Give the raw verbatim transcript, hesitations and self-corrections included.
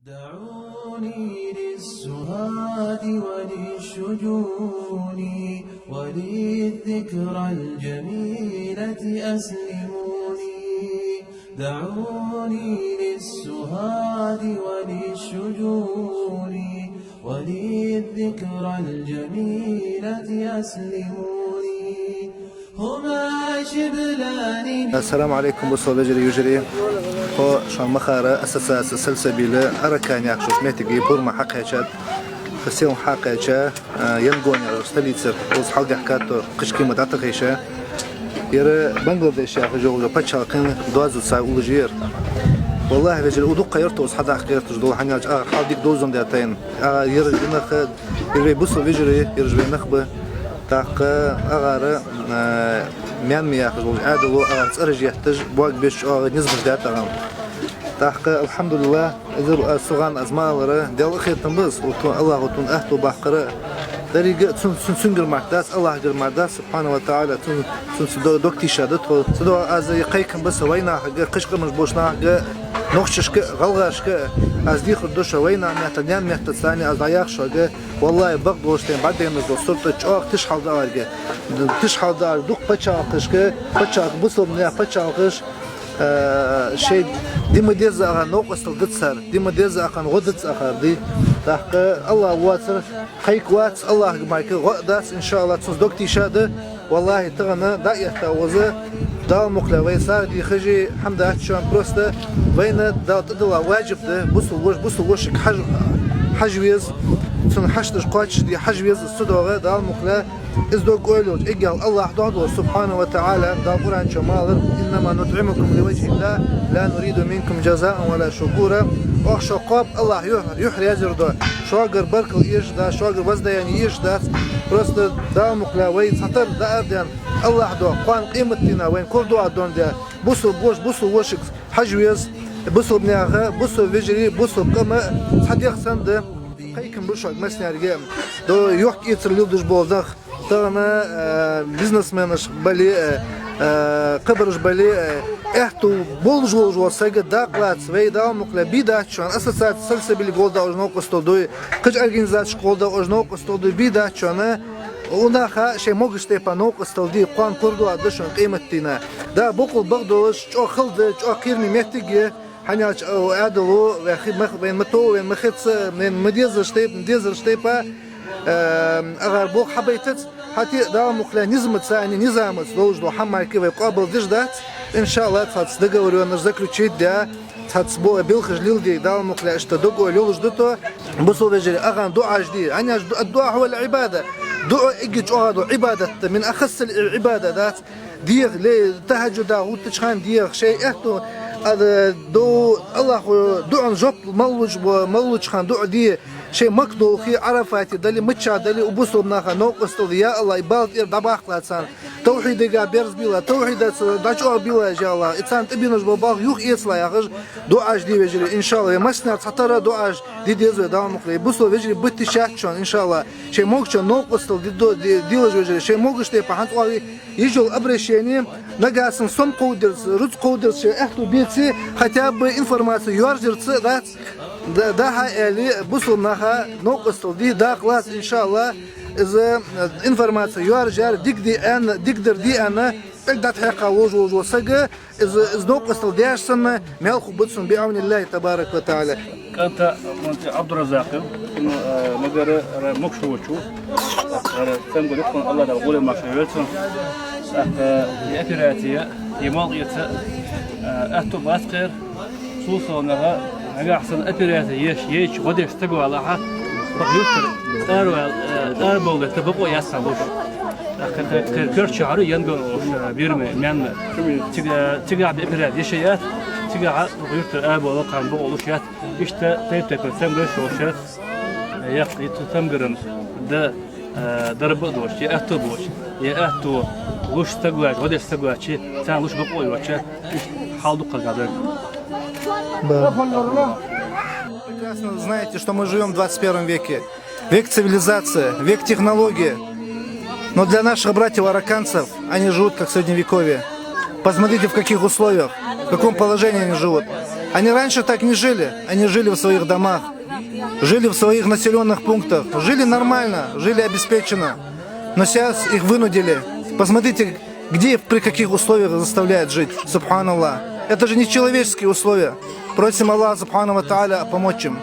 دعوني للسهاد وللشجون وللذكرى الجميلة أسلموني. دعوني للسهاد وللشجون وللذكرى الجميلة أسلموني. هما شبلان. Ассаламу алейкум, бусалба вежарий, йижарий. Хьо шоана ма харра, ассоциаци «Сальсабиль» Аракан яхача моттиге пурам хьакхаьчад, хасел хьакхаьча, а, Янгон яхача столицера, укхаза хьалдаьхкад тхо, кхыча кема тӀа тахийша. Ер Бангладеш яхаш йола паччахьалкхен доазув ца уллаш я ер. Валлахӏи, вежарий, укх дукха гӀерташ, хьадаккха гӀерташ дола, хӀана аьлча, агӀар хьал дика довзандаь тайна. АгӀар ер динах, ер вай бусалба вежарий, ераш вай нах ба. ТӀаккха агӀар, а, маьнма яхаш йола Ӏаьдало, агӀар цӀераш етташ, бог беш чӀоагӀа низамаш даьд тӀаккха. ТӀаккха, алхьамдулиллахӀ, из а, согӀан аз ма аллара, Даьла къахетам ба из, укх тхона, АллахӀа тхона аьттув баккхар. Деррига а цун, цун, цунгара мара дац, АллахӀагара мара дац, субхьанахӀу ва таӀала, цун, цунца дог, дог тийша да тхо. Цудухьа аз кхайкам ба са вайнахага, кхыча къамаш болча нахага, нохчашка а, гӀалгӀашка а аз дехар ду шоана, вайнаьха метта, наьна меттаца аз дӀаях шуга, валлахӀи, бакъдолаш тайна бӀаргадайнаш дола сурт чӀоагӀа тиша хьал да аьлча. Тиша хьал да аьлча, дукха паччахьалкхашка, паччахьалкхе, бусалба наьха паччахьалкхаш, а, шоай де ма деззара новкъостал дац цар, де ма деззара гӀо дац цар, дий. ТӀаккха АллахӀ воацар кхайка вац, АллахӀагара мара гӀо а дац, иншаАллахӀ, цунца дог тийша да. ВаллахӀи, тахан дӀаэтта укхаза, Дала мукъ ле, вай сагӀа де хьежа хӀама дац шоана, просто вайна Дала тӀадилла важиб да, бусалба вош-, бусалба вошийга хьаж-, хьажа веза, цун хьашташ кхоачашде хьажа веза, цудухьа Дала мукъ ле, из дог ойла йолча эггара АллахӀ духьа долаш, субхьанахӀу ва таӀала, Дала Къуръан чу ма аллара: «إنما نطعمكم لوجه الله لا نريد منكم جزاء ولا شكورا». Оаха шо кхоаб АллахӀ юхь-, юхь раьза дар духьа. Шугара баркал эшаш дац, шугара воздаяние эшаш дац. Просто Дала мукъ ле, вай цхьатарра дӀаарадаьнна АллахӀ духьа, кхоана къематдийнахьа вайна корадоагӀаргда духьа, бусалба вош-, бусалба вошийга хьажа веза, бусалба наьха, бусалба вежарий, бусалба къам цхьа дегӀ санна да. Кхайкам ба шуга массанега. До йохк-эцар леладеш бола нах, тахан, э, бизнесменаш бале а, э, э, кхыбараш бале а, э, аьттув болаш волаш вола саг дакъа лаца, вай, Дала мукъ ле, бе дац шоана, ассоциаци «Сальсабиль» гӀолла дӀаоалаш новкъостал дуй, кхыча организацешка гӀолла дӀаоалаш новкъостал дуй, бе дац шоана. Укх наха шоай могаш тайпара новкъостал де, кхоана корадоагӀаргда шоана къематдийнахьа. Да, бокъонца бакъдолаш, чӀоагӀа хала да, чӀоагӀа кхераме моттиг я, хӀана аьлча, о, Ӏаьдало, вай хи-, мах-, вайна ма тов, вайна ма хица, вайна ма деззара тайп-, ма деззара тайпара, э, агӀар болх хьабайтац, хӀаьта а, Дала мукъ ле, низамаца, а не низамаца долаш дола хӀама мара вай къоабалдеш дац, иншаАллахӀ, цхьацца договорённость заключить даь, цхьацца бо-, белхаш леладе, Дала мукъ ле, иштта дог ойла йолаш да тхо. Бусалба вежарий, агӀан дуӀаш де, хӀана аьлча ду-, الدعاء هو العبادة. ДуӀа эггара чӀоагӀа дола Ӏибадат да, من أخص العبادة дац. ДегӀа ле, тахӀажжуда гӀовттача хана дегӀа, шоай аьттув, а, д-, до АллахӀа дуӀан жоп мел луч-, мел луча хана дуӀа де, шоай Макка долхе, Ӏарафате дале, мичча дале, укх бусалба наха новкъостал де: я АллахӀ, из бала тӀера дӀабаккхалахь царна, тавхьидага берзабелахь, тавхьидаца дӀачӀоагӀбелахь, я АллахӀ, из царна тӀабенаш бола бала юхаэцалахь яхаш, дуӀаш де, вежарий, иншаАллахӀ, вай массане цхьатарра дуӀаш де деза вай, Дала мукъ ле. Бусалба вежарий, бита йиш яц шоана, иншаАллахӀ, шоай могача новкъостал де-, де-, делаш, вежарий, шоай могаш тайпара хӀанз оаха йиш йола обращени, нагахьа санна со-м кховдадерца, рузкъа кховдадерца шоай аьттув беце, хотя бы информаци йоаржадарца дац, да-, дӀа-хьа аьле, бусалба наха новкъостал де, дакъа лаца, иншаАллахӀ, из, э, информаци йоаржаяр, дика де аьнна, дикадар де аьнна, кӀалд дӀатӀахьекха волаш волаш вола саг, из, из новкъостал деш санна, маьл хургба цунна, биӀавниллахӀи табарака ва таӀала. КӀанта, кӀанта Ӏабдураззакъ, ну, э, магара, ара, могаш волча. Ара, цамгар юкъе АллахӀ Дала гӀоле маша вецун. ТӀаккха, э, е операци, е малх эца, э, аьттув бац кхы. Цул совгӀа, нагахьа санна операци еш, еча, гӀо деш стаг валахь, тха юртара аравала, э, арабовла бокъо яц хьа луш. ТӀаккха кхы, кхы, кхы керча хьара Янгон волаш, э, бирма, маьнна. Цига, цигахьа операци еш яц, цигахьа юртара арабовла кхы бокъо луш яц. Иштта тайп-тайпара цамгараш йолаш яц. Яккха, из цамгараш да, э, дарба а доацаш, е аьттув боацаш, е аьттув луш стаг ваьча, гӀо деш стаг ваьча, царна луш бокъо йоацаш, иштта хьал дукха хаза дар. Да. Прекрасно знаете, что мы живём в двадцать первом веке. Век цивилизации, век технологии. Но для наших братьев араканцев, они живут как в средневековье. Посмотрите, в каких условиях, в каком положении они живут. Они раньше так не жили. Они жили в своих домах, жили в своих населенных пунктах, жили нормально, жили обеспеченно. Но сейчас их вынудили. Посмотрите, где, при каких условиях заставляют жить. Субханаллах. Это же нечеловеческие условия. Просим Аллаха Субхану ва Тааля помочь им.